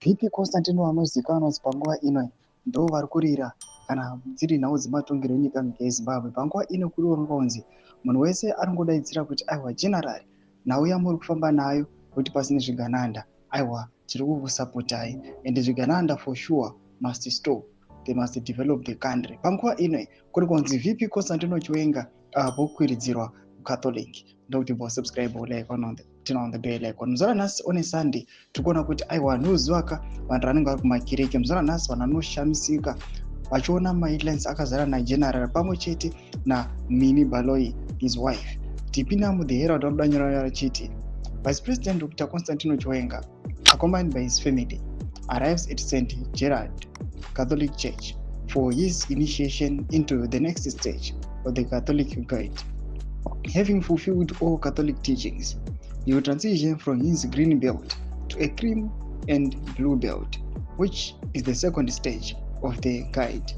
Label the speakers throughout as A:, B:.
A: VP Constantino vanozivikanwa kunzi panguva ino ndo vari kurira kana dziri nhau dzematongerwo enyika munyika yeZimbabwe. Panguva ino kuri kunzi munhu wese ari kuti, "Aiwa general, nhau yamuri kufamba nayo kuti pasine zvigananda, aiwa, tiri kukusapotai, and zvigananda for sure must stop, they must develop the country." Panguva ino kuri kunzi VP Constantino Chiwenga vokwiridzirwa kuCatholic. Ndokuti bosubscribe, like on the, turn on the bell icon. Muzuva ranhasi, on Sunday, tiri kuona kuti, aiwa, nozivaka vanhu vanenge vari kumakereke. Muzuva ranhasi vanhu vanoshamisika vachiona maheadlines akazara nageneral pamwe chete naMini Baloyi, his wife. Tipinda muThe Herald, vanoda nyora rachiti, "Vice President Dr Constantino Chiwenga, accompanied by his family, arrives at St Gerard Catholic Church for his initiation into the next stage of the Catholic Guide. Having fulfilled all Catholic teachings, he will transition from his green belt to a cream and blue belt, which is the second stage of the guide,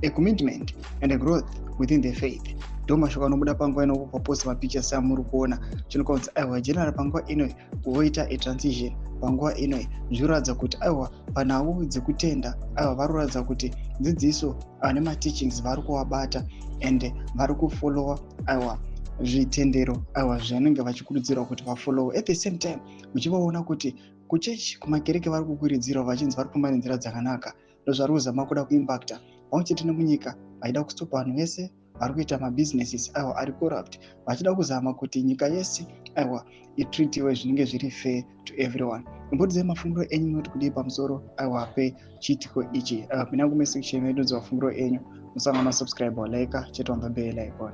A: a commitment and a growth within the faith." Ndo mashoko anobuda panguva ino papost mapictures amuri kuona. Chinokaunzi, aiwa, general panguva ino voita atransition. Panguva ino zvinoratidza kuti, aiwa, panhau dzekutenda, aiwa, vari kuratidza kuti dzidziso nemateachings vari kuvabata and vari kufollowa, aiwa, zvitendero, aiwa, zvanenge vachikurudzirwa kuti vafollowe. At the same time muchivaona kuti kuchechi, kumakereke, vari kukurudzirwa vachinzi vari kufamba nenzira dzakanaka. Ndozvari kuzama kuda kuimpacta pamwe chete nemunyika, vachida kustopa vanhu vese vari kuita mabusinesses, aiwa, ari corrupt, vachida kuzama kuti nyika yese, aiwa, itreatiwe zvinenge zviri fair to everyone. Imbotidzai mafungiro enyu, munoti kudii pamusoro, aiwa, pechiitiko ichi? Aiwa, pinda kucomment section medu, mafungiro enyu. Musangana, subscribe, like, chete on the bell icon.